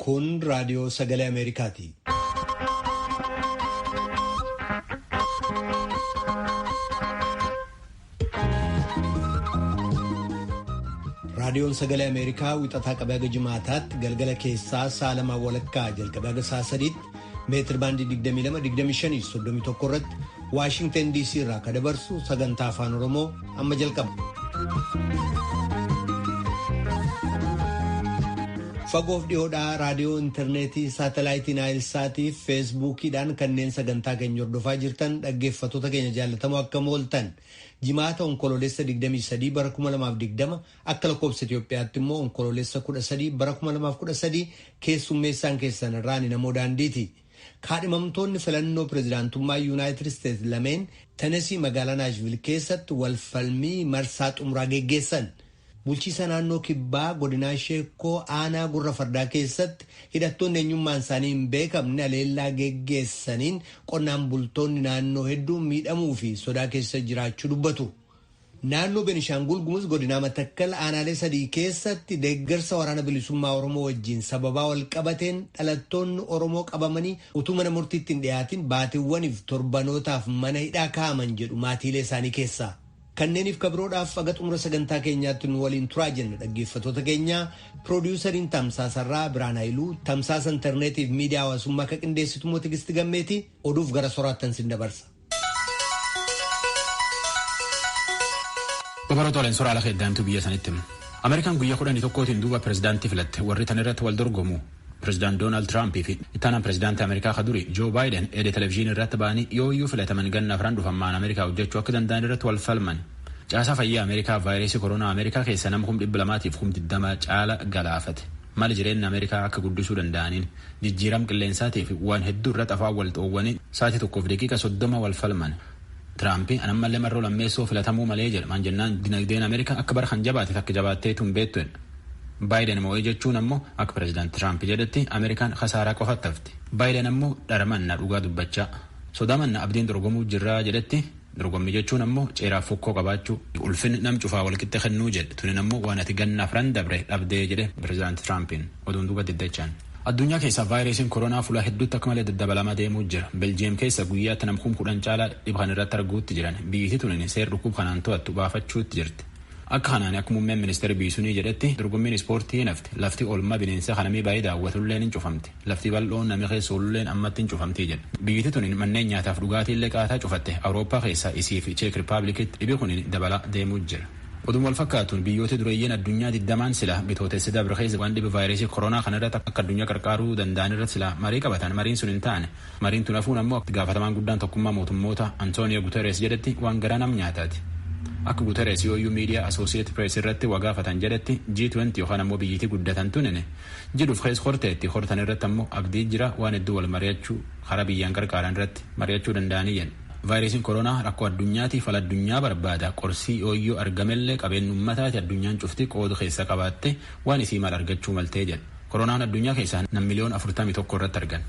Kun raadiyoo sagalee Ameerikaati. Raadiyoon sagalee Ameerikaa wixataa qabee haga jimaataatti galgala keessaa sa'a lamaa walakkaa jalqabee haga sa'a sadiitti meetir baandii 22, 25, 31 irratti Waashingtan DC irraa kan dabarsu sagantaa afaan Oromoo amma jalqaba. Fagoof dhiyoodhaa raadiyoo intarneetii saatalaayitii naayilsaatii fi feesbuukiidhaan kanneen sagantaa keenya hordofaa jirtan dhaggeeffattoota keenya jaallatamoo akkam ooltan jimaata onkoloolessa 23 bara 2020 akka lakkoofsa Itoophiyaatti immoo onkoloolessa 13 bara 2013 keessummeessaan keessan irraan namoo daandiiti. Kaadhimamtoonni filannoo pirezidaantummaa Yuunaayitid Isteetsi lameen Tenesii magaalaa Naashvil keessatti walfalmii marsaa xumuraa geggeessan. Bulchiisa naannoo kibbaa godinaa sheekoo aanaa gurra fardaa keessatti hidhattoonni eenyummaan isaanii hin beekamne aleellaa geggeessaniin qonnaan bultoonni naannoo hedduun miidhamuu fi sodaa keessa jiraachuu dubbatu. Naannoo Benishaangul Gumuz godinaa Matakkal aanaalee sadii keessatti deeggarsa waraana bilisummaa Oromoo wajjin sababaa wal qabateen dhalattoonni Oromoo qabamanii utuu mana murtiitti hin dhiyaatin baatiiwwaniif torbanootaaf mana hidhaa kaa'aman jedhu maatiilee isaanii keessaa. Kanneeniif kabiroodhaaf haga xumura sagantaa keenyaatti nu waliin turaa jenna dhaggeeffattoota keenya piroodiyusariin Tamsaasarraa Biraan Haayiluu tamsaasa intarneetiif miidiyaa hawaasummaa akka qindeessitu immoo Tigisti Gammeetii oduuf gara soraattan sin dabarsa. Babaroota soraa lafa eddaamtuu biyya sanitti Ameerikaan guyyaa 11tiin duuba pirezidaantii filatte warri tan irratti wal dorgomu pirezidaant Doonaald Tiraampii fi ittaanaan pirezidaantii Ameerikaa ka duri Joo Baayiden edee televezyiinii irratti ba'anii yoo iyyuu filataman ganna afran dhufan Ameerikaa hojjechuu akka danda'an irratti wal falman. Caasaa fayyaa Ameerikaa vaayirasii koronaa Ameerikaa keessa nama 220,000 caala galaafate. Mala jireenya Ameerikaa akka guddisuu danda'aniin jijjiirama qilleensaatii fi waan hedduu irratti afaan wal xoo'wanii sa'aatii 1:30 wal falman. Tiraampi anammallee marroo lammeessoo filatamuu malee jedha maan jennaan dinagdeen Ameerikaa akka bara kan jabaate takka jabaatteetu hin beektu. Baayiden moo'ee jechuun ammoo akka pirezidaanti Tiraamp jedhetti Ameerikaan kasaaraa qofatti hafti. Baayiden ammoo dharamanna dhugaa dubbachaa. Sodamanna abdiin dorgomuu jirraa jedhetti dorgommii jechuun ammoo ceeraaf fokkoo qabaachuu ulfinni nam cufaa walqixxe kennuu jedhe tunin ammoo waan ati ganna afran dabre dhabdee jedhe pirezidaanti Tiraampiin oduun duuba diddachaan. Addunyaa keessaa vaayirasiin koronaa fuula hedduutti akka malee daddabalamaa deemuu jira. Beljiyeem keessa guyyaatti nam 10,000 caalaa dhib kan irratti arguutti jiran biyyi tunin seer dhukkub kanaan to'attu baafachuutti jirti. Akka kanaan akka muummeen ministeera Biisunii jedhetti dorgommiin ispoortii hin hafte lafti oolmaa bineensa kanamii baay'ee daawwatulleen hin cufamte lafti bal'oon namni keessa oolulleen ammatti hin cufamtii jedha. Biyyi tunin manneen nyaataaf dhugaatiillee qaataa cufatte Awurooppaa keessaa isii fi Cheek Rippaabilikitti dhibi kun dabalaa deemuu jira. Oduun wal fakkaatuun biyyoota dureeyyiin addunyaa 20n sila bitootessi dabre keessa waan dhibe vaayirasii koronaa kanarratti akka addunyaa qarqaaruu danda'an irratti sila marii qabatan mariin sun hin taane mariin tun hafuun ammoo gaafatamaan guddaan tokkummaa mootummoota Antooniyo Guteres jedhetti waan garaa nam nyaataati. Akka Guteres yooyyuu miidiyaa Asoosiyeet Pirees irratti wagaafatan jedhetti G20 yookaan ammoo biyyitii guddatan tunine jedhuuf keessa horteetti hortan irratti ammoo abdii jira waan hedduu wal mari'achuu karaa biyyaan qarqaaran irratti mari'achuu danda'anii jedhe. Vaayirasiin koronaa rakkoo addunyaatiif fala addunyaa barbaada. Qorsii ooyyoo argamellee qabeen uummataati addunyaan cufti qoodu keessa qabaatte waan isii maal argachuu maltee jedha. Koronaan addunyaa keessaa nam miliyoona 41 irratti argan.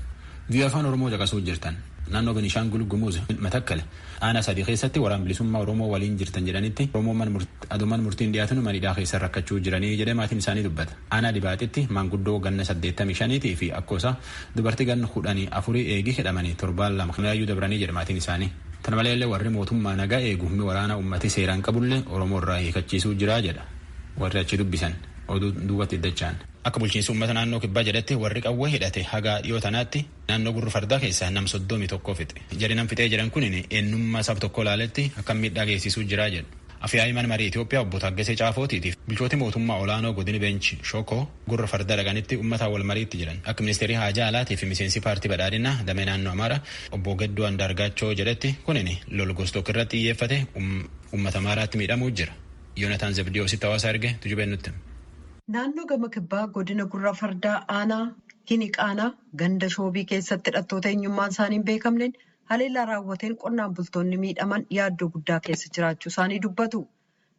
Biyya afaan Oromoo caqasuu jirtan. Naannoo Benishaangul Gumuz Matakkal aanaa sadii keessatti waraan bilisummaa Oromoo waliin jirtan jedhanitti Oromoo adumaan murtiin dhiyaatan manidhaa keessa rakkachuu jiranii jedhee maatiin isaanii dubbata. Aanaa dhibaaxitti maanguddoo ganna 85 fi akkoosaa dubartii ganna 14 eegii hidhamanii torbaan lama yaayyuu dabranii jedha maatiin isaanii. Tana maleellee warri mootummaa nagaa eegu humni waraanaa uummatni seeraan qabullee Oromoo irraa hiikachiisuu jiraa jedha. Warri achi dubbisan oduu duubatti iddachaan. Akka bulchiinsi uummata naannoo kibbaa jedhetti warri qawwee hidhate hagaa dhiyoo tanaatti naannoo gurra fardaa keessaa nam 31 fixe. Jedhi nam fixee jedhan kun eenyummaa sab tokko ilaaletti akka miidhaa geessisuu jiraa jedhu. Afyaa'ii mana marii Itoophiyaa obbo Taggasee Caafootiitiif bulchooti mootummaa olaanoo godina Beench Shokoo gurra fardaa dhaqanitti uummataan wal mariitti jiran. Akka ministeerii haajaa alaatii fi miseensi paartii badhaadhinaa damee naannoo Amaaraa obbo Gadduu Andaargaachoo jedhetti kunin lol gostook irratti xiyyeeffate uummata Amaaraatti miidhamuu jira. Yoonataan Zebdiyoositti hawaasa erge tujubeen nutti. Naannoo gama kibbaa godina gurra fardaa aanaa hiniqaanaa ganda shoobii keessatti hidhattoota eenyummaan isaanii hin beekamneen haleellaa raawwateen qonnaan bultoonni miidhaman yaaddoo guddaa keessa jiraachuu isaanii dubbatu.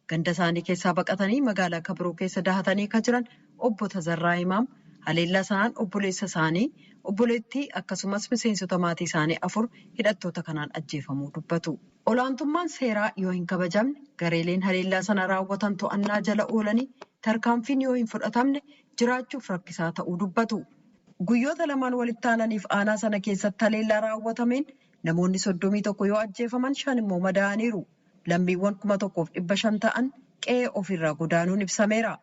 Ganda isaanii keessaa baqatanii magaalaa Kabiroo keessa dahatanii kan jiran obbo Tazarraa Himaam haleellaa sanaan obboleessa isaanii obboleettii akkasumas miseensota maatii isaanii afur hidhattoota kanaan ajjeefamuu dubbatu. Olaantummaan seeraa yoo hin kabajamne gareeleen haleellaa sana raawwatan to'annaa jala oolanii tarkaanfiin yoo hin fudhatamne jiraachuuf rakkisaa ta'uu dubbatu. Guyyoota lamaan walitti aananiif aanaa sana keessatti haleellaa raawwatameen namoonni 31 yoo ajjeefaman, 5 immoo madaa'aniiru. Lammiiwwan 1500 ta'an qe'ee ofiirraa godaanuun ibsameera.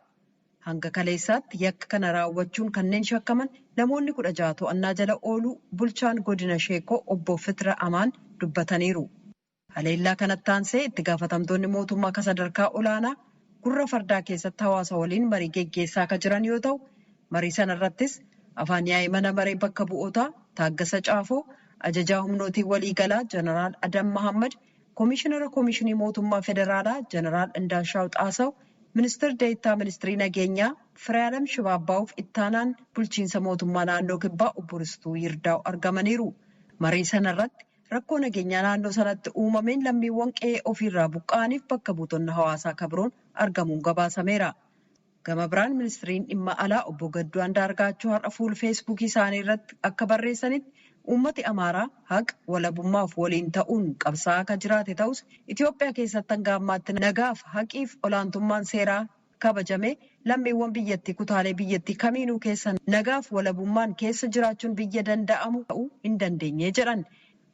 Hanga kaleessaatti yakka kana raawwachuun kanneen shakkaman namoonni 16 to'annaa jala ooluu bulchaan godina Sheekoo obbo Fitira Amaan dubbataniiru. Haleellaa kanatti aansee itti gaafatamtoonni mootummaa kan sadarkaa olaanaa Gurra Fardaa keessatti hawaasa waliin marii geggeessaa akka jiran yoo ta'u, marii sana irrattis afaan yaa'ii mana maree bakka bu'ootaa Taaggasa Caafoo, ajajaa humnootii waliigalaa Jeneraal Adam Mahammad, Koomishinara Koomishinii Mootummaa Federaalaa Jeneraal Indaashaw Xaasaw, Ministir Deettaa Ministirii Nageenyaa Firaayilem Shibaabbaa'uuf ittaanaan bulchiinsa mootummaa naannoo Kibbaa obbo Ristuu Yirdaa'u argamaniiru. Marii sana irratti rakkoo nageenyaa naannoo sanatti uumameen lammiiwwan qe'ee ofiirraa buqqa'aniif bakka buutonni hawaasaa kabiroon argamuun gabaasameera. Gama biraan ministiriin dhimma alaa obbo Gadduu Andaargaachoo har'a fuula Feesbuukii isaanii irratti akka barreessanitti, uummati Amaaraa haqa, walabummaaf waliin ta'uun qabsaa'aa akka jiraate ta'us, Itoophiyaa keessatti hanga ammaatti nagaaf haqiif olaantummaan seeraa kabajame lammiiwwan biyyattii kutaalee biyyattii kamiinuu keessa nagaaf walabummaan keessa jiraachuun biyya danda'amu ta'uu hin dandeenye jedhan.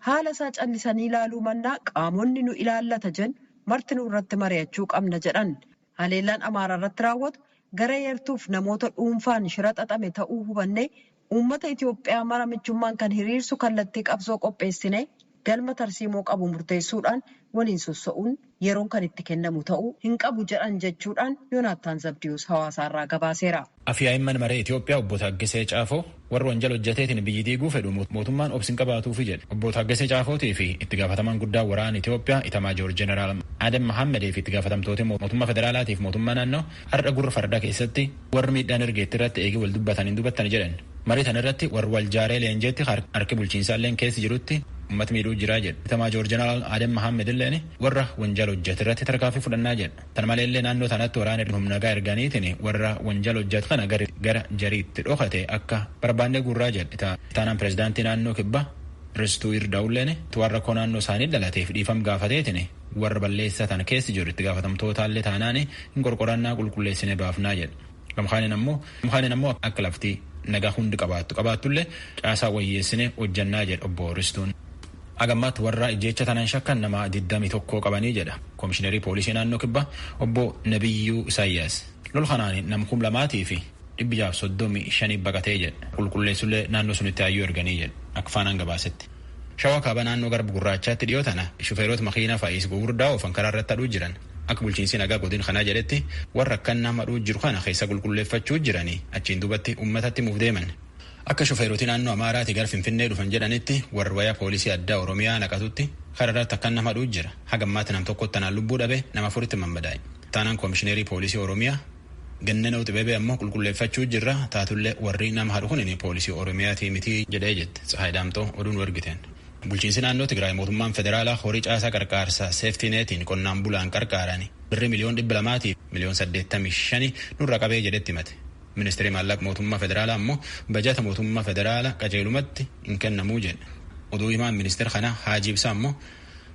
Haala isaa callisanii ilaaluu mannaa qaamonni nu ilaallata jennu marti nu irratti mari'achuu qabna jedhan. Haleellaan Amaaraa irratti raawwatu gara eertuuf namoota dhuunfaan shira xaxame ta'uu hubannee, uummata Itoophiyaa mara michummaan kan hiriirsu kallattii qabsoo qopheessine, galma tarsiimoo qabu murteessuudhaan waliin sossa'uun yeroon kan itti kennamu ta'uu hin qabu jedhan jechuudhaan Yoonaattaan Zabdiyoos hawaasaarraa gabaaseera. Afyaa'iin mana maree Itoophiyaa obbo Taaggasee Caafoo warra wanjala hojjeteetiin biyyi diiguu fedhu mootummaan obsin qabaatuufi jedhe. Obbo Taaggasee Caafootii fi itti gaafatamaan guddaa waraana Itoophiyaa Itamaajoor Jeneraal Adam Mahammadii fi itti gaafatamtoota mootummaa federaalaatiif mootummaa naannoo har'a Gurra Fardaa keessatti warri miidhaan ergeetti irratti eegee wal dubbatanii dubbatanii jedhan. Marii tana irratti warri wal jaaree leenjeetti harki bulchiinsaalleen keessa jirutti uummata miidhuu jiraa jedhe. Itamaajoor Jeneraal Adam Mahammed illeen warra wanjala hojjete irratti tarkaanfii fudhannaa jedha. Tan maleellee naannoo tanatti waraana humna erganiitiin warra wanjala hojjetu kana gara jariitti dhokate akka barbaannee gurraa jedhe. Itaanaan pirezidaantii naannoo Kibbaa Ristuu Irdaa'ulleen warra rakkoo naannoo isaanii dhalateef dhiifam gaafateetiin warra balleessaa tan keessa jiru itti gaafatamtootaallee taanaan hin qorqorannaa qulqulleessine baafnaa jedha. Gamkaaniin ammoo akka lafti nagaa hundi qabaattu qabaattullee caasaa wayyeessine hojjannaa jedha obbo Ristuun. Agammaatti warra ijjeecha tanaan shakkan nama 21 qabanii jedha Koomishinerii Poolisii naannoo Kibbaa obbo Nabiyyuu Isaayyaas. Lol kanaan nam 2635 baqatee jedha. Qulqulleessullee naannoo sunitti hayyuu erganii jedha akka Faanaan gabaasetti. Shawaa Kaabaa naannoo Garba Gurraachaatti dhiyoo tana shufeerota makiinaa fa'iis gugurdaa oofan karaa irratti hadhuu jiran. Akka bulchiinsi nagaa godin kanaa jedhetti, warra akkan nama hadhuu jiru kana keessa qulqulleeffachuu jiranii achiin duubatti uummatatti muuf deeman. Akka shufeeroti naannoo Amaaraati gara Finfinnee dhufan jedhanitti, warra wayaa poolisii addaa Oromiyaa naqatutti karaa irratti akkan nama hadhuu jira. Hagammaatti nam tokkotti tanaan lubbuu dhabe, nama afuritti mammadaa'e. Taanaan koomishineerii poolisii Oromiyaa Gannanoo Xibebee ammoo qulqulleeffachuu jirra, taatullee warri nama hadhu kun poolisii Oromiyaatii miti jedhee jette Tsahaay Daamtoo oduun ergiteen. Bulchiinsi naannoo Tigraay mootummaan federaalaa horii caasaa qarqaarsaa seeftineetiin qonnaan bulaan qarqaaran birrii 285,000,000 nurra qabee jedhetti himate. Ministeerri maallaqa mootummaa federaalaa ammoo bajata mootummaa federaalaa qajeelumatti hin kennamuu jedhe. Oduu himaan ministeera kanaa Haajii Ibsaa ammoo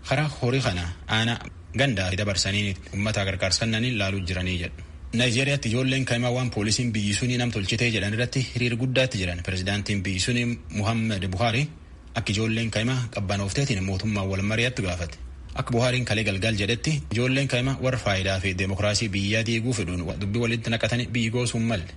karaa horii kana aanaa gandaa dabarsanii uummata gargaarsa kennanii laaluu jiranii jedhu. Naayijeeriyaatti ijoolleen kaa'imaa waan poolisiin biyyi sunii nam tolchitee jedhan irratti hiriir guddaatti jiran. Pirezidaantiin biyyi sunii Muhammad Buhaari akka ijoolleen kaa'imaa qabbanoofteetiin mootummaan wal mari'attu gaafate. Akka Buhaariin kalee galgal jedhetti, ijoolleen kaa'imaa warra faayidaa fi deemokiraasii biyyaa diiguu fedhuun dubbii walitti naqatanii biyyi goosuun malle.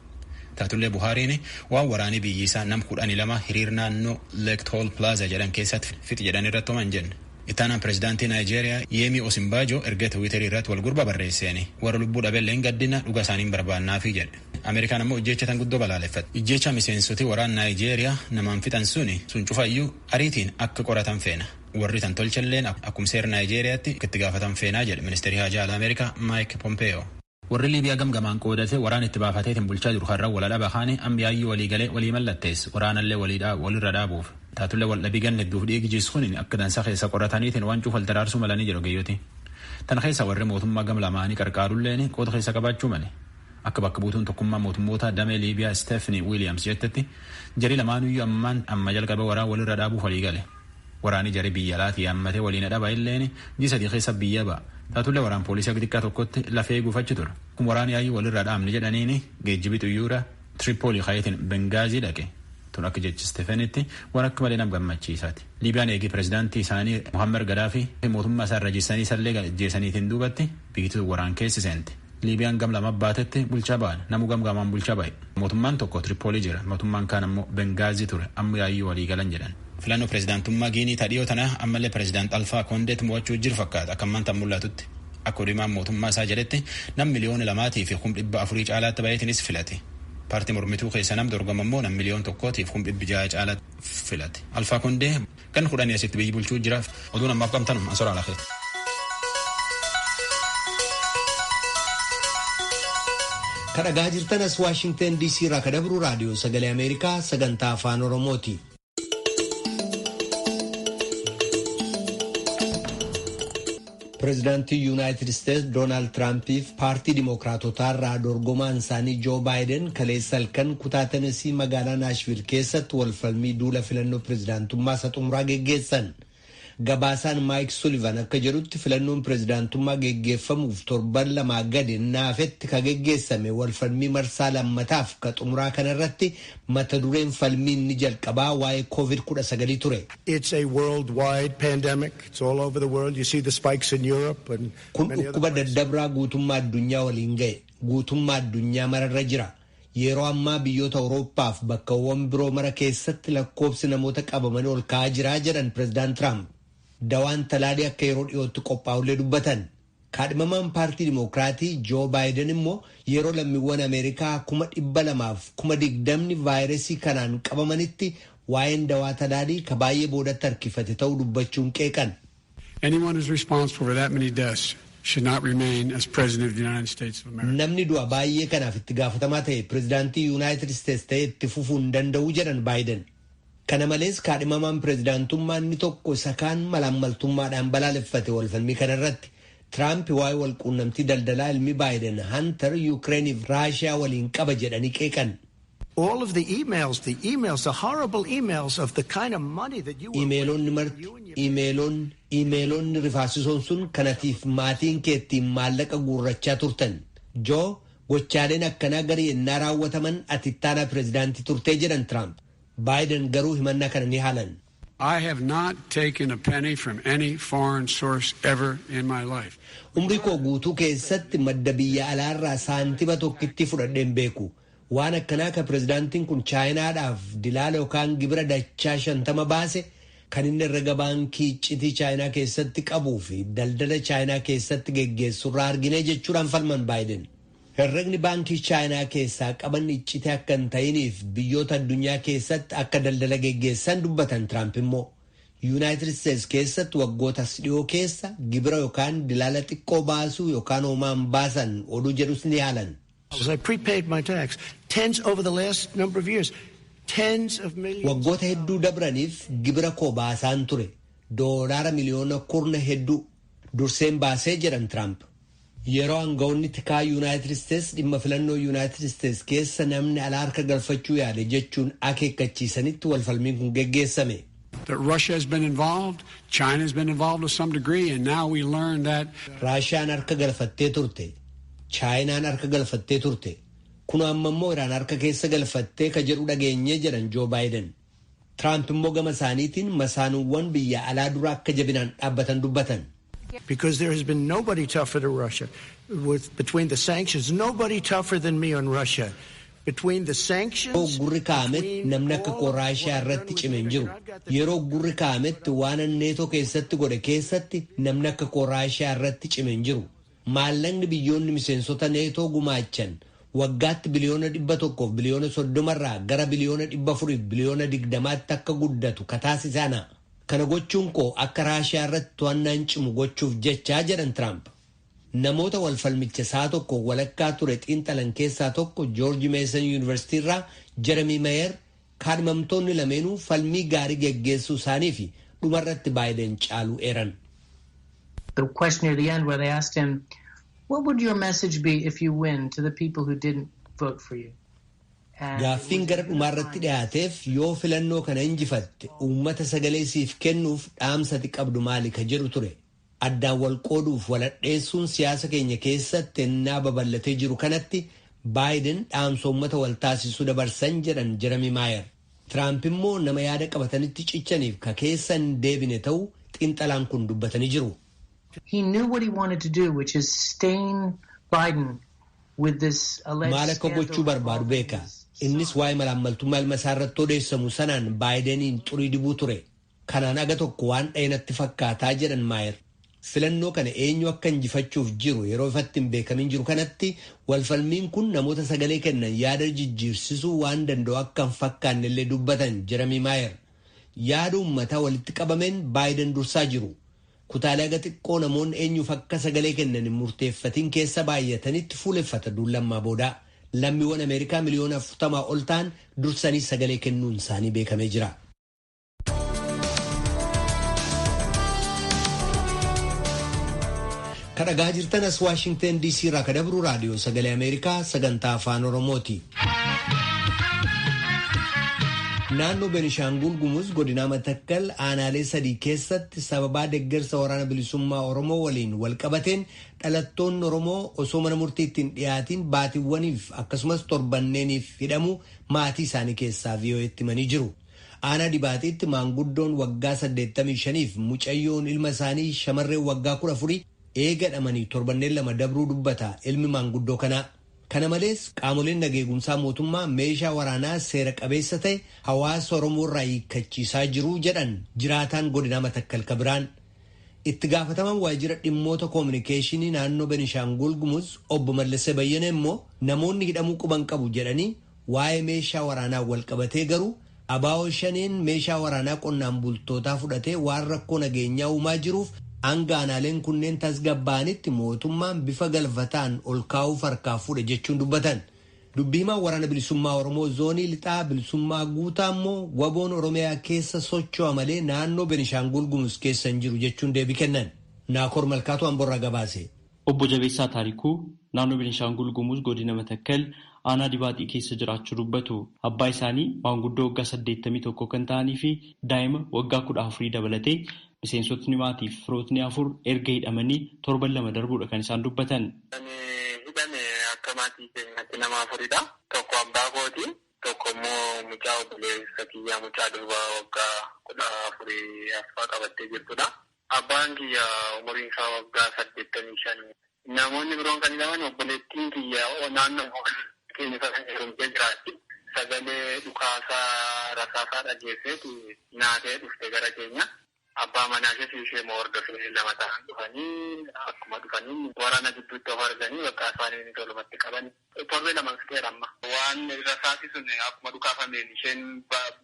Taatullee Buhaariin waan waraanii biyyi isaa nam 12 hiriir naannoo Leektool Plaaza jedhan keessatti fixi jedhan irratti homan jenne. Ittaanaan pirezidaantii Naayijeeriyaa Yeemii Osinbaajo erga Tiwiiterii irratti wal gurba barreesseeni warra lubbuu dhabeelleen gaddina, dhuga isaaniin barbaannaafi jedhe. Ameerikaan ammoo ijjeecha tan guddoo balaaleffatte. Ijjeecha miseensoti waraan Naayijeeriyaa namaan fixan suni sun cufayyuu ariitiin akka qoratan feena. Warri tan tolchalleen akkuma seera Naayijeeriyaatti itti gaafatan feenaa jedhe ministeerri haajaa alaa Ameerikaa Maayik Pompeeyoo. Warri Liibiyaa gamgamaan qoodatee waraan itti baafateetiin bulchaa jiru har'a wal dhaba kaanii ammayaayyuu walii galee walii mallattees waraanallee walirra dhaabuuf. Taatullee wal dhabii ganna hedduuf dhiigi jiisuun akka dansaa keessa qorataniitiin waan cuufal daraarsuu malanii jedhu ogeeyyooti. Tan keessa warri mootummaa gam lamaanii qarqaarulleen qooda keessa qabaachuu male. Akka bakka buutuun tokkummaa mootummoota damee Liibiyaa Stephanie Williams jettetti, jarii lamaanuyyuu ammaan amma jalqabe waraan walirra dhaabuuf walii gale. Waraanni jarii biyya alaatii yaammatee waliin dhaba illeen ji'a 3 keessa biyya ba'a. Taatullee waraan poolisii akka xiqqaa tokkotti lafee eeguuf achi ture. Kun waraan yaayyuu walirra dhaabne jedhaniini geejjibi xiyyoora Tiripoolii kayeetiin Bengaazii dhaqe. Tun akka jechi Steefenitti waan akka malee nama gammachiisaati. Liibiyaan eegii pireezidaantii isaanii Muhammed Gadaafi mootummaa isaa irra jissanii isallee ajjeesaniitiin duubatti biyyi waraan keessi seente. Liibiyaan gam lama baatetti bulchaa ba'an namuu gam gamaan bulchaa ba'e. Mootummaan tokko Tiripoolii jira, mootummaan kaan ammoo Bengaazii ture, amma yaayyuu walii galan jedhan. Filannoo pireezidaantummaa Giinii tadhiyoo tana ammallee pireezidaant Alfaa Kondeet mo'achuu jiru fakkaata akka ammaan tan mul'atutti. Akka odeemaan mootummaa isaa jedhetti nam 2,400,000 caalaatti baay'eetinis filate. Paartii mormituu keessa nam dorgoma immoo nam 1,600,000 caalaatti filate. Alfaa Kondee gan 10 asitti biyyi bulchuu jira. Oduun ammaaf qabtanum ansoraa lafee. Kan dhagaa jirtan as Waashingtan DC irraa kan dabru raadiyoo sagalee Ameerikaa sagantaa afaan Oromooti. Pireezidaantii Yuunaayitid Isteetsi Doonaald Tiraampiif paartii Dimookiraatotaa irraa dorgomaan isaanii Joo Baayiden kaleessa halkan kutaa Tenesii magaalaa Naashvil keessatti walfalmii duula filannoo pireezidaantummaa isa xumuraa geggeessan. Gabaasaan Maayik Sulivan akka jedhutti filannoon pireezidaantummaa geggeeffamuuf torban lamaa gadi naafetti ka geggeessame walfalmii marsaa lammataaf ka xumuraa kanarratti mata dureen falmii inni jalqabaa waa'ee COVID-19 ture. Kun dhukkuba daddabraa guutummaa addunyaa waliin ga'e, guutummaa addunyaa mararra jira. Yeroo ammaa biyyoota Awurooppaaf bakkawwan biroo mara keessatti lakkoofsi namoota qabamanii ol ka'aa jira jedhan pireezidaant Tiraamp. Dawaan talaalii akka yeroo dhiyootti qophaa'ullee dubbatan. Kaadhimamaan paartii Dimookiraatii Joo Baayiden immoo yeroo lammiiwwan Ameerikaa 220,000 vaayirasii kanaan qabamanitti waa'een dawaa talaalii ka baay'ee boodatti harkifate ta'uu dubbachuun qeeqan. Namni du'a baay'ee kanaaf itti gaafatamaa ta'e pireezidaantii Yuunaayitid Isteetsi ta'e itti fufuu hin danda'u jedhan Baayiden. Kana malees kaadhimamaan pireezidaantummaa inni tokko isa kaan malaammaltummaadhaan balaaleffate walfalmii kanarratti. Tiraamp waa'ee walquunnamtii daldalaa ilmi Baayiden Hantar Yukireeniif Raashiyaa waliin qaba jedhanii qeeqan. Imeelonni marti, imeelonni, imeelonni rifaasisoon sun kanatiif maatiin keettiin maallaqa guurrachaa turtan. Joo, gochaaleen akkanaa garii ennaa raawwataman ati ittaanaa pireezidaantii turtee jedhan Tiraamp. Baayiden garuu himannaa kana ni haalan. I have not taken a penny from any foreign source ever in my life. Umrii koo guutuu keessatti madda biyya alaarraa saantima tokkitti fudhadheen beeku. Waan akkanaa ka pireezidaantiin kun chaayinaadhaaf dilaala yookaan gibira dachaa 50 baase kan inni herrega baankii iccitii chaayinaa keessatti qabuu fi daldala chaayinaa keessatti geggeessurraa argine jechuudhaan falman Baayiden. Herregni baankii chaayinaa keessaa qaban iccitii akka hin ta'iniif biyyoota addunyaa keessatti akka daldala geggeessan dubbatan Tiraamp immoo. Yuunaayitid Isteetsi keessatti waggoota dhiyoo keessa gibira yookaan dilaala xiqqoo baasuu yookaan homaan baasan oduu jedhus ni haalan. Waggoota hedduu dabraniif gibira koo baasaan ture. Doolaara miliyoona kurna hedduu durseen baasee jedhan Tiraamp. Yeroo aangawoonni tikaa Yuunaayitid Isteetsi dhimma filannoo Yuunaayitid Isteetsi keessa namni alaa harka galfachuu yaade jechuun akeekkachiisanitti walfalmiin kun geggeessame. Raashiyaan harka galfattee turte. Chaayinaan harka galfattee turte. Kun amma immoo Iraan harka keessa galfattee ka jedhu dhageenye jedhan Joo Baayiden. Tiraamp immoo gama isaaniitiin masaanuuwwan biyya alaa dura akka jabinaan dhaabbatan dubbatan. Because there has been nobody tougher to Russia. Between the sanctions, nobody tougher than me on Russia. Between the sanctions. Yeroo gurri kaa'ametti namni akka koo Raashiyaa irratti cime hin jiru. Yeroo gurri kaa'ametti waan neetoo keessatti godhe keessatti namni akka koo Raashiyaa irratti cime hin jiru. Maallaqni biyyoonni miseensota neetoo gumaachan waggaatti 130 biliyoona 30 irraa gara biliyoona 400 biliyoona 20 akka guddatu kataasisana. Kana gochuun koo akka Raashiyaa irratti to'annaan cimu gochuuf jechaa jedhan Tiraamp. Namoota walfalmicha isaa tokko walakkaa ture xiinxalan keessaa tokko Joorji Meesan Yuunivarsiitii irraa Jeremy Mayer kaadhimamtoonni lameenuu falmii gaarii geggeessuu isaanii fi dhumarratti Baayiden caaluu eeran. The question near the end where they asked him, what would your message be if you win to the people who didn't vote for you? Gaaffiin gara dhumaarratti dhiyaateef yoo filannoo kana injifatte uummata sagalee siif kennuuf dhaamsati qabdu maali ka jedhu ture. Addaan wal qooduuf waladheessuun siyaasa keenya keessatti ennaa babal'atee jiru kanatti Baayiden dhaamsa uummata wal taasisuu dabarsan jedhan Jeremy Maayer. Tiraamp immoo nama yaada qabatanitti cichaniif ka keessa hin deebine ta'uu xiinxalaan kun dubbatanii jiru. He knew what he wanted to do, which is stain Biden with this alleged Maal akka gochuu barbaadu beeka. Innis waa'ee malaammaltummaa ilma isaa irratti odeessamu sanaan Baayideniin xurii dibuu ture. Kanaan aga tokko waan dha'inatti fakkaataa jedhan Maayer. Filannoo kana eenyu akka injifachuuf jiru yeroo ifatti hin beekamin jiru kanatti walfalmiin kun namoota sagalee kennan yaada jijjiirsisuu waan danda'u akka hin fakkaanne illee dubbatan Jeremy Maayer. Yaada uummataa walitti qabameen Baayiden dursaa jiru. Kutaalee aga xiqqoo namoonni eenyuuf akka sagalee kennan hin murteeffatin keessa baay'atanitti fuuleffata duullammaa boodaa. Lammiiwwan Ameerikaa miliyoona 40 ol ta'an dursanii sagalee kennuun isaanii beekamee jira. Kan dhagaa jirtan as Waashingtan DC irraa ka dabru raadiyoo sagalee Ameerikaa sagantaa afaan Oromooti. Naannoo Benishaangul Gumuz godinaa Matakkal aanaalee sadii keessatti sababaa deeggarsa waraana bilisummaa Oromoo waliin walqabateen dhalattoonni Oromoo osoo mana murtiitti hin dhiyaatiin baatiiwwaniif akkasumas torbanneeniif hidhamu maatii isaanii keessaa VOA'tti himanii jiru. Aanaa Dibaatiitti maanguddoon waggaa 85f mucayyoon ilma isaanii shamarreen waggaa 14 eega hidhamanii torbanneen 2 dabruu dubbata ilmi maanguddoo kanaa. Kana malees qaamoleen nageegumsaa mootummaa meeshaa waraanaa seera qabeessa ta'e hawaasa Oromoo irraa hiikkachiisaa jiru jedhan jiraataan godinaa Matakkal Kabiraan. Itti gaafataman waajjira dhimmoota koominikeeshinii naannoo Benishaangul Gumuz obbo Mallasee Bayyana immoo namoonni hidhamuu quban qabu jedhanii waa'ee meeshaa waraanaa wal qabatee garuu abaa'oo shaneen meeshaa waraanaa qonnaan bultootaa fudhatee waan rakkoo nageenyaa uumaa jiruuf hanga aanaaleen kunneen tasgabbaa'anitti mootummaan bifa galfataan ol kaa'uuf harkaa fuudhe jechuun dubbatan. Dubbii himaan waraana bilisummaa Oromoo zoonii lixaa bilisummaa guutaa immoo waboon Oromiyaa keessa socho'a malee naannoo Benishaangul Gumuz keessa hin jiru jechuun deebii kennan. Naakoor Malkaatu Amborraa gabaase. Obbo Jabeessaa Taarikuu naannoo Benishaangul Gumuz godina Matakkal aanaa Dibaaxii keessa jiraachuu dubbatu. Abbaa isaanii maanguddoo waggaa 81 kan ta'anii fi daa'ima waggaa 14 dabalatee miseensotni maatii fi firootni afur erga hidhamanii torban 2 darbuudha kan isaan dubbatan. Hidhame akka maatii keenyaatti nama afuridha. Tokko abbaa kooti. Tokko immoo mucaa obboleessa kiyyaa mucaa durbaa waggaa 14 afaa qabattee jirtudha. Abbaan kiyya umuriin isaa waggaa 85. Namoonni biroon kan hidhaman obboleettiin kiyya naannoo keenya kan heerumtee jiraatti. Sagalee dhukaasaa rasaasaa dhageesseeti naatee dhufte gara keenya. Abbaa manaa ishee ishee immoo hordofee lama ta'an dhufanii akkuma dhufanii waraana gidduutti of arganii bakka afaaniin tolumatti qaban. Torbee 2 fixeera amma. Waan rasaasi sun akkuma dhukaafameen isheen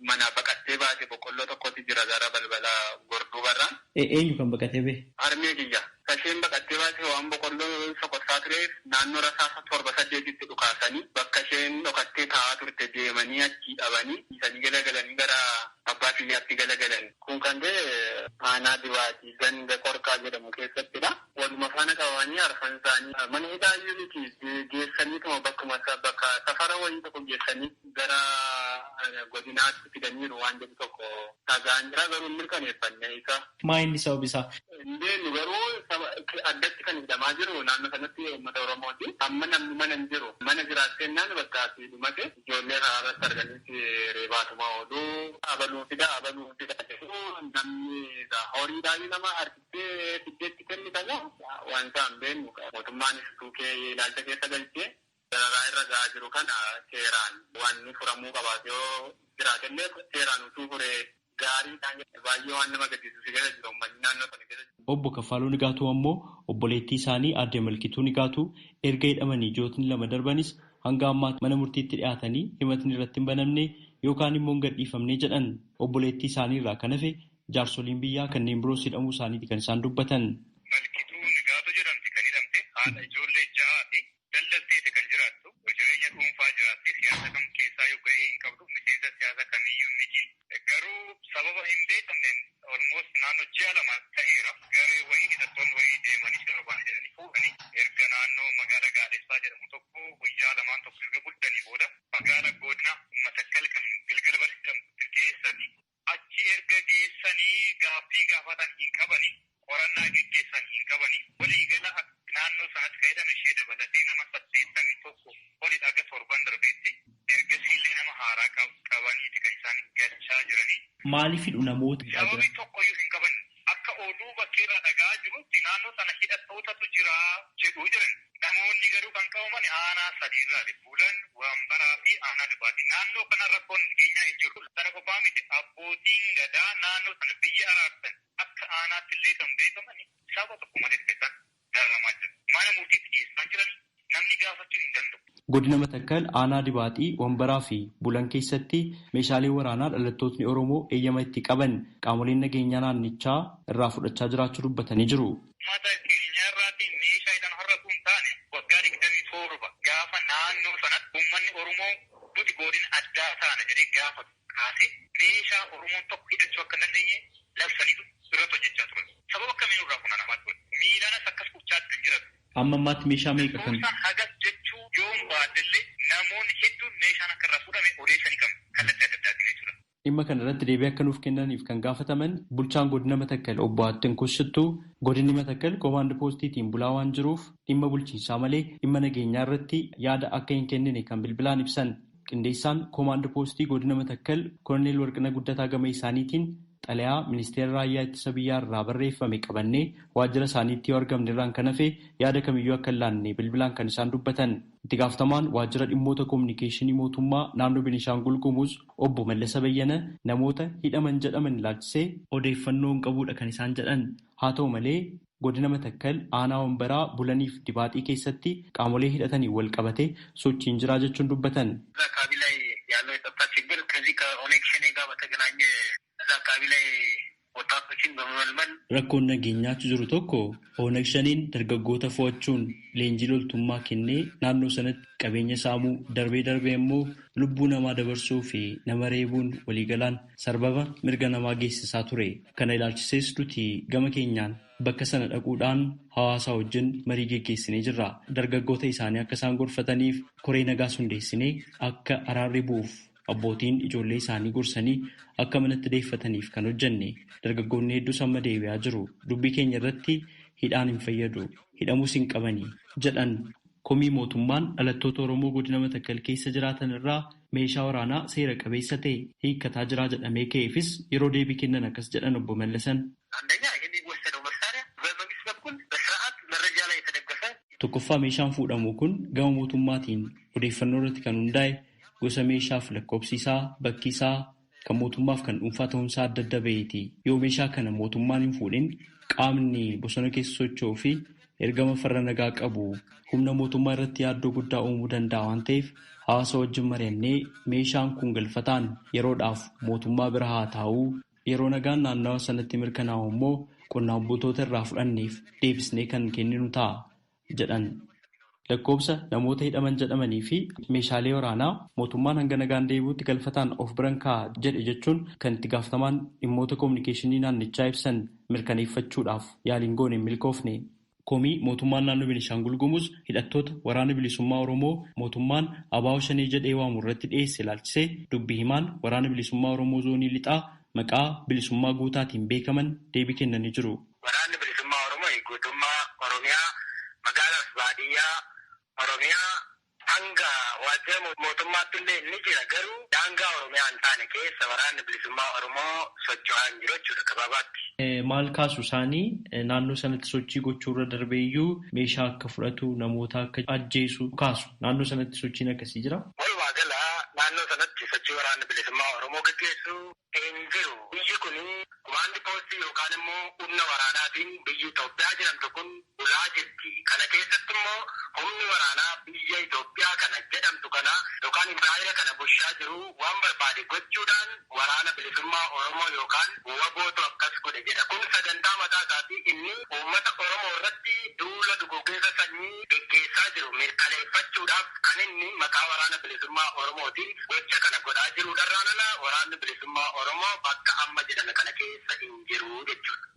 manaa baqattee baate boqqolloo tokkotti jira gara balbala gorduu barraan. Eenyu kan baqatee bahe? Harmee kiyya. Isheen baqattee baate waan boqqolloo sokorsaa tureef naannoo rasaasa 7 8tti dhukaasanii bakka isheen dhokattee taa'aa turte deemanii achi dhabanii isanii galagalanii gara abbaa kiyyaatti galagalan. Kun kan ta'e aanaa Dibaatii ganda Qorqaa jedhamu keessattidha. Waluma faana qabamanii arfan isaanii mana hidhaa iyyuu miti geessaniituma bakkuma bakka safara wayii tokko geessanii gara godinaatti fidaniiru waan jedhu tokko dhagaan jira garuu hin mirkaneeffanne isa. Maa inni sabab isaa? Hin beeknu garuu addatti kan hidhamaa jiru naannoo sanatti uummata Oromooti. Amma namni mana hin jiru. Mana jiraattee bakka asii dhumate ijoollee irratti arganitti reebaatuma oolu abaluu fida abaluu fida jedhu namni horiidhaan nama harkistee fiddeetti kennitama waan isaan beeknu mootummaanis tuukee ilaalcha keessa galchee dararaa irra gahaa jiru kana seeraan waan furamuu qabaate yoo jiraatellee seeraan utuu furee gaariidhaan baay'ee waan nama gaddisiisu keessa jiru uummanni naannoo sana keessa jiru. Obbo Kaffaluu Nigaatuu ammoo obboleettii isaanii aadde Malkituu Nigaatuu erga hidhamanii ji'ootni 2 darbanis hanga ammaatti mana murtiitti dhiyaatanii himatni irratti hin banamne yookaan immoo hin gadhiifamne jedhan obboleettii isaanii irraa kan hafe jaarsoliin biyyaa kanneen biroos hidhamuu isaaniiti kan isaan dubbatan. Malkituu Nigaatuu jedhamti kan hidhamte haadha ijoollee 6ti daldalteeti kan jiraattu jireenya dhuunfaa jiraatti siyaasa kam keessaa yoo gahee hin qabdu miseensa siyaasa kamiyyuu miti garuu sababa hin beekamneen almost naannoo ji'a 2 ta'eera garee wayii hidhattoonni wayii deemanii sirbaan jedhanii fuudhanii erga naannoo magaala Gaadessaa jedhamu tokko guyyaa 2 tokko erga bulchanii booda magaala godina Matakkal kan Gilgal Bar jedhamu geessanii achi erga geessanii gaaffii gaafatan hin qabani qorannaa geggeessan hin qabani walii gala naannoo sanatti fayyadame ishee dabalatee nama 81 oli dhaga torban darbeetti ergasiillee nama haaraa qabaniiti kan isaan Maaliif hidhu namoota? Sababii tokkoyyuu hin qaban. Akka oduu bakkeerraa dhagaa jirutti naannoo sana hidhattootatu jira jedhu jiran. Namoonni garuu kan qabaman aanaa sadiirraa Bulan, Wambaraa fi aanaa Dibaaxii. Naannoo kana rakkoon nageenyaa hin jiru. Sana qofaa miti abbootiin gadaa naannoo sana biyya araarsan akka aanaatti illee kan beekaman saba tokko malee isaan dararamaa jiru. Mana murtiitti dhiyeessaa jiran namni gaafachuu hin danda'u. Godina Matakkal aanaa Dibaaxii, Wambaraa fi Bulan keessatti meeshaalee waraanaa dhalattootni Oromoo eeyyama itti qaban qaamoleen nageenyaa naannichaa irraa fudhachaa jiraachuu dubbatanii jiru. Uummata keenya irraatti meeshaa isaan har'atu hin taane waggaa 27 gaafa naannoo sanatti uummanni Oromoo nuti godina addaa taana jedhee gaafa kaasee meeshaa Oromoon tokko hidhachuu akka hin dandeenye labsaniitu irratti hojjechaa turan. Sababa akkamiin irraa funaanamaa ture? Miilaanas akkas gochaa kan jiran. Amma ammaatti meeshaa meeqa kan? Hagas jechuu yoon baadillee namoonni hedduun meeshaan akka irraa fuudhame odeessanii qabu kallattii adda addaatiin jechuudha. Dhimma kana irratti deebii akka nuuf kennaniif kan gaafataman bulchaan godina Matakkal obbo Attin Kushittuu godinni Matakkal koomaand poostiitiin bulaa waan jiruuf dhimma bulchiinsaa malee dhimma nageenyaa irratti yaada akka hin kennine kan bilbilaan ibsan. Qindeessaan koomaand poostii godina Matakkal Koroneel Warqina Guddataa gama isaaniitiin xalayaa ministeera raayyaa ittisa biyyaa irraa barreeffame qabannee waajjira isaaniitti yoo argamne irraan kan hafe yaada kamiyyuu akka hin laanne bilbilaan kan isaan dubbatan. Itti gaafatamaan waajjira dhimmoota koominikeeshinii mootummaa naannoo Beenishaangul Gumuz obbo Mallasa Bayyana namoota hidhaman jedhaman ilaalchisee odeeffannoo hin qabuudha kan isaan jedhan. Haa ta'u malee godina Matakkal aanaa Wambaraa Bulaniif Dibaaxii keessatti qaamolee hidhatanii wal qabate sochiin jiraa jechuun dubbatan. ያለው የጸጥታ ችግር ከዚህ ከኦነግ ሸኔ ጋር በተገናኘ እዛ አካባቢ ላይ ወጣቶችን በመመልመል Rakkoon nageenyaatu jiru tokko Oonag Shaneen dargaggoota fo'achuun leenjii loltummaa kennee naannoo sanatti qabeenya saamuu darbee darbee immoo lubbuu namaa dabarsuu fi nama reebuun waliigalaan sarbama mirga namaa geessisaa ture. Kana ilaalchisees nuti gama keenyaan bakka sana dhaquudhaan hawaasa wajjin marii geggeessinee jirra. Dargaggoota isaanii akka isaan gorfataniif koree nagaas hundeessinee akka araarri bu'uuf abbootiin ijoollee isaanii gorsanii akka manatti deeffataniif kan hojjenne dargaggoonni hedduus amma deebi'aa jiru. Dubbii keenya irratti hidhaan hin fayyadu, hidhamuus hin qabanii jedhan. Komii mootummaan dhalattoota Oromoo godina Matakkal keessa jiraatan irraa meeshaa waraanaa seera qabeessa ta'e hiikkataa jiraa jedhamee ka'eefis yeroo deebii kennan akkas jedhan obbo Mallasan. አንደኛ የሚወሰደው መሳሪያ በመንግስት በኩል በስርዓት መረጃ ላይ የተደገፈ Tokkoffaa meeshaan fuudhamu kun gama mootummaatiin odeeffannoo irratti kan hundaa'e gosa meeshaaf lakkoofsi isaa bakki isaa kan mootummaaf kan dhuunfaa ta'uunsaa adda adda baheeti. Yoo meeshaa kana mootummaan hin fuudhin qaamni bosona keessa socho'uu fi ergama farra nagaa qabu humna mootummaa irratti yaaddoo guddaa uumuu danda'a waan ta'eef hawaasa wajjin mari'annee meeshaan kun galfataan yeroodhaaf mootummaa bira haa taa'uu yeroo nagaan naannawa sanatti mirkanaa'u immoo qonnaan bultoota irraa fudhanneef deebisnee kan kenninu ta'a jedhan. Lakkoobsa namoota hidhaman jedhamanii fi meeshaalee waraanaa mootummaan hanga nagaan deebi'utti galfataan of biran kaa'a jedhe jechuun kan itti gaafatamaan dhimmoota koominikeeshinii naannichaa ibsan mirkaneeffachuudhaaf yaaliin goone hin milkoofne. Komii mootummaan naannoo Beenishaangul Gumuz hidhattoota waraana bilisummaa Oromoo mootummaan ABO Shanee jedhee waamu irratti dhiyeesse ilaalchisee dubbii himaan waraana bilisummaa Oromoo zoonii lixaa maqaa bilisummaa guutaatiin beekaman deebii kennanii jiru. Waraanni bilisummaa Oromoo guutummaa Oromiyaa magaalaaf baadiyyaa Oromiyaa hanga waajjira mootummaatti illee ni jira garuu daangaa Oromiyaa hin taane keessa waraanni bilisummaa Oromoo socho'aa hin jiru jechuudha gabaabaatti. Maal kaasu isaanii naannoo sanatti sochii gochuu irra darbee iyyuu meeshaa akka fudhatu namoota akka ajjeesu kaasu naannoo sanatti sochiin akkasii jira. Walumaa gala naannoo sanatti sochii waraanni bilisummaa Oromoo gaggeessu hin jiru. Biyyi kun komaandi poostii yookaan immoo humna waraanaatiin biyyi Itoophiyaa jedhamtu kun bulaa jirti. Kana keessatti immoo humni waraanaa biyya Itoophiyaa kana jedhamtu kana yookaan impaayera kana bulchaa jiru waan barbaade gochuudhaan waraana bilisummaa Oromoo yookaan wabootu akkas godhe jedha. Kun sagantaa mataa isaatii inni uummata Oromoo irratti duula duguuggaa sanyii geggeessaa jiru mirkaneeffachuudhaaf kan inni maqaa waraana bilisummaa Oromootiin gocha kana godhaa jiru. Dharraan ala waraanni bilisummaa Oromoo bakka amma jedhame kana keessa hin jiru jechuudha.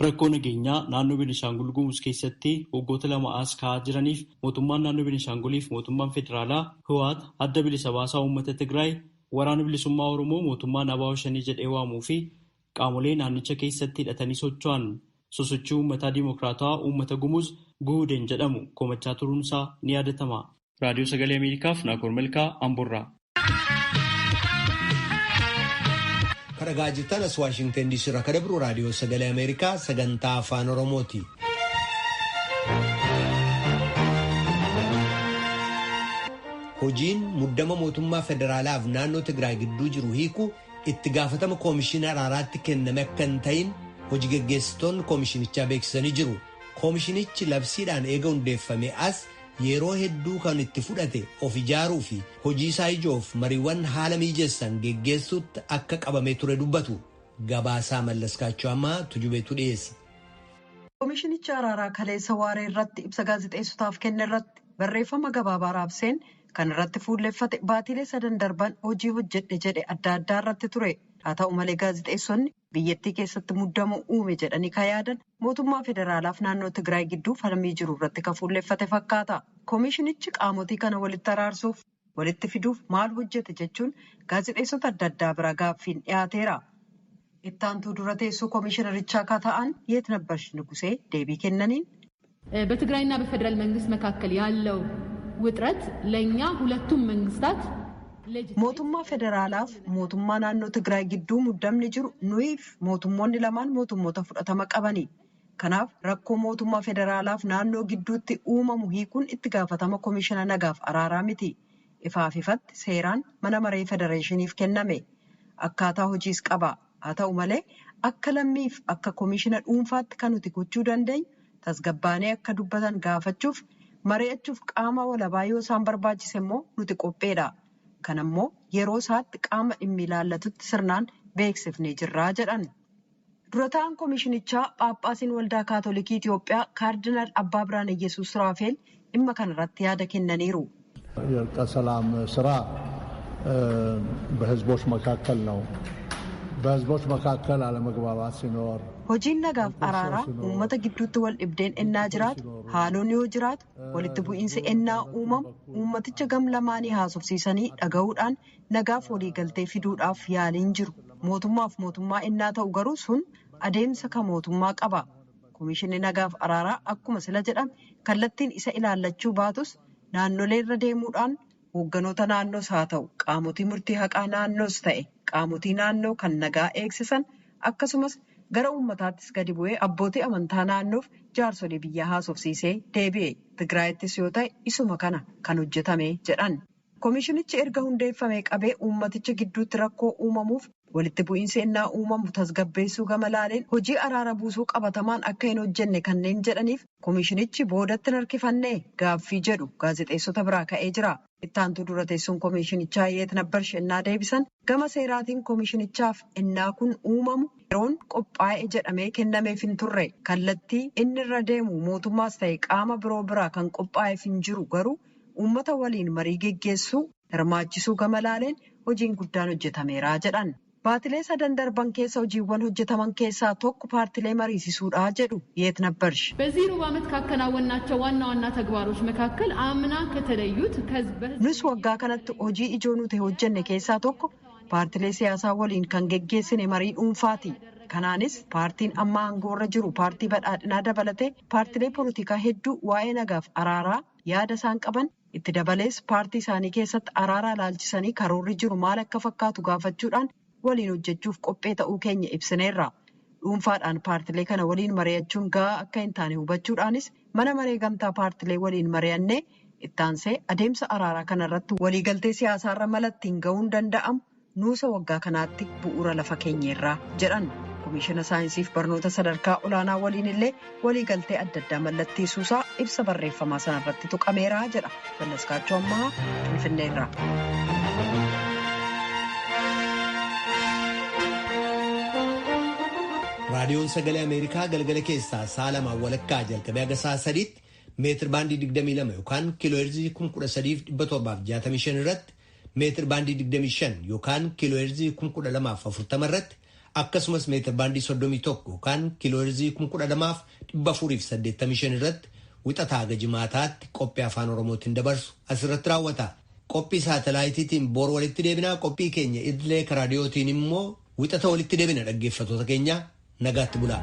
Rakkoo nageenyaa naannoo Beenishaangul Gumuz keessatti waggoota 2 as ka'aa jiraniif mootummaan naannoo Beenishaanguliif mootummaan federaalaa Hiwaat adda bilisa baasaa uummata Tigraay waraana bilisummaa Oromoo mootummaan ABO Shanee jedhee waamuu fi qaamolee naannicha keessatti hidhatanii socho'an sosochii uummataa Dimookiraatawaa uummata Gumuz Guhuden jedhamu komachaa turuunsaa ni yaadatama. Raadiyoo Sagalee Ameerikaaf Naakoor Malkaa Amboorraa. Kan Dhaggeeffataa jirtan as Waashingtan DC irraa kan dabru raadiyoo sagalee Ameerikaa sagantaa afaan Oromooti. Hojiin muddama mootummaa federaalaaf naannoo Tigraay gidduu jiru hiiku itti gaafatama koomishina araaraatti kenname akka hin ta'in hojii geggeessitoonni koomishinichaa beeksisanii jiru. Koomishinichi labsiidhaan eega hundeeffame as yeroo hedduu kan itti fudhate of ijaaruu fi hojii isaa ijoof mariiwwan haala mijeessan geggeessuutti akka qabamee ture dubbatu. Gabaasaa Mallaskaachoo ammaa tujubeetu dhiyeessa. Koomishinichi araaraa kaleessa waaree irratti ibsa gaazexeessotaaf kenne irratti barreeffama gabaabaa raabseen kan irratti fuulleffate baatilee sadan darban hojii hojjedhe jedhe adda addaa irratti ture. Haa ta'u malee gaazexeessonni biyyattii keessatti muddama uume jedhanii kan yaadan mootummaa federaalaaf naannoo Tigraay gidduu falmii jiru irratti kan fuulleffate fakkaata. Koomishinichi qaamotii kana walitti araarsuuf walitti fiduuf maal hojjete jechuun gaazexeessota adda addaa bira gaaffiin dhiyaateera. Ittaantuu dura teessoo koomishinarichaa akka ta'an Yeetnabbash Nugusee deebii kennaniin. በትግራይና በፌዴራል መንግስት መካከል ያለው ውጥረት ለእኛ ሁለቱም መንግስታት Mootummaa federaalaaf mootummaa naannoo Tigraay gidduu muddamni jiru nuyiif mootummoonni lamaan mootummoota fudhatama qabani. Kanaaf rakkoo mootummaa federaalaaf naannoo gidduutti uumamu hiikuun itti gaafatama koomishina nagaaf araaraa miti. Ifaaf ifatti seeraan mana maree federeeshiniif kenname. Akkaataa hojiis qaba. Haa ta'u malee akka lammiif akka koomishina dhuunfaatti kan nuti gochuu dandeenyu tasgabbaanee akka dubbatan gaafachuuf mari'achuuf qaama walabaa yoo isaan barbaachise immoo nuti qopheedha. Kan ammoo yeroo isaatti qaama dhimmi ilaallatutti sirnaan beeksifnee jirraa jedhan. Dura ta'an koomishinichaa Phaaphaasiin Waldaa Kaatolikii Itiyoophiyaa Kaardinaal Abbaa Birhaan Iyyasuus Raafeel dhimma kanarratti yaada kennaniiru. የእርቀ ሰላም ስራ በህዝቦች መካከል ነው። በህዝቦች መካከል አለመግባባት ሲኖር Hojiin nagaaf araaraa uummata gidduutti wal dhibdeen ennaa jiraatu, haaloon yoo jiraatu, walitti bu'iinsi ennaa uumamu uummaticha gam lamaanii haasofsiisanii dhaga'uudhaan nagaaf waliigaltee fiduudhaaf yaaliin jiru. Mootummaaf mootummaa ennaa ta'u garuu sun adeemsa kan mootummaa qaba. Komishinni nagaaf araaraa akkuma sila jedhame kallattiin isa ilaallachuu baatus naannolee irra deemuudhaan hoogganoota naannoos haa ta'u qaamotii murtii haqaa naannoos ta'e qaamotii naannoo kan nagaa eegsisan akkasumas gara uummataattis gadi bu'ee abbootii amantaa naannoof jaarsolii biyyaa haasofsiisee deebi'e. Tigraayittis yoo ta'e isuma kana kan hojjetame jedhan. Koomishinichi erga hundeeffamee qabee uummaticha gidduutti rakkoo uumamuuf walitti bu'iinsi ennaa uumamu tasgabbeessuu gama laaleen hojii araara buusuu qabatamaan akka hin hojjenne kanneen jedhaniif koomishinichi boodatti hin harkifannee gaaffii jedhu gaazexeessota biraa ka'ee jira. Ittaantuu dura teessuun koomishinichaa Yeetnabbarsh ennaa deebisan gama seeraatiin koomishinichaaf ennaa kun uumamu yeroon qophaa'e jedhamee kennameef hin turre kallattii inni irra deemu mootummaas ta'e qaama biroo biraa kan qophaa'eef hin jiru garuu uummata waliin marii geggeessuu hirmaachisuu gama laaleen hojiin guddaan hojjetameera jedhan. Baatilee sadan darban keessa hojiiwwan hojjetaman keessaa tokko paartilee mariisisuudha jedhu Yeetnabbarsh. በዚህ ሩብ ዓመት ካከናወናቸው ዋና ዋና ተግባሮች መካከል አምና ከተለዩት Nus waggaa kanatti hojii ijoo nuti hojjenne keessaa tokko paartilee siyaasaa waliin kan geggeessine marii dhuunfaati. Kanaanis paartiin amma aangoorra jiru paartii badhaadhinaa dabalatee paartilee poolitikaa hedduu waa'ee nagaaf araaraa yaada isaan qaban itti dabalees paartii isaanii keessatti araaraa ilaalchisanii karoorri jiru maal akka fakkaatu gaafachuudhaan waliin hojjechuuf qophee ta'uu keenya ibsineerra. Dhuunfaadhaan paartilee kana waliin mari'achuun gahaa akka hin taane hubachuudhaanis mana maree gamtaa paartilee waliin mari'annee ittaansee adeemsa araaraa kanarratti waliigaltee siyaasaarra malatti hin ga'uun danda'amu nuusa waggaa kanaatti bu'uura lafa keenyeerraa jedhan. Komishina saayinsiif barnoota sadarkaa olaanaa waliin illee waliigaltee adda addaa mallatteessuusaa ibsa barreeffamaa sanarratti tuqameera jedha. Mallaskaachoo ammaa Finfinneerraa. Raadiyoon Sagalee Ameerikaa galgala keessaa sa'a lamaan walakkaa jalqabee haga sa'a sadiitti meetir baandii 22 yookaan kiilooheerzii 13,765 irratti meetir baandii 25 yookaan kiilooheerzii 12,040 irratti akkasumas meetir baandii 31 yookaan kiilooheerzii 12,485 irratti wixataa haga jimaataatti qophii afaan Oromootiin dabarsu asirratti raawwata. Qophii saatalaayitiitiin boor walitti deebinaa qophii keenya idilee raadiyootiin immoo wixata walitti deebina dhaggeeffattoota keenya nagaatti bulaa.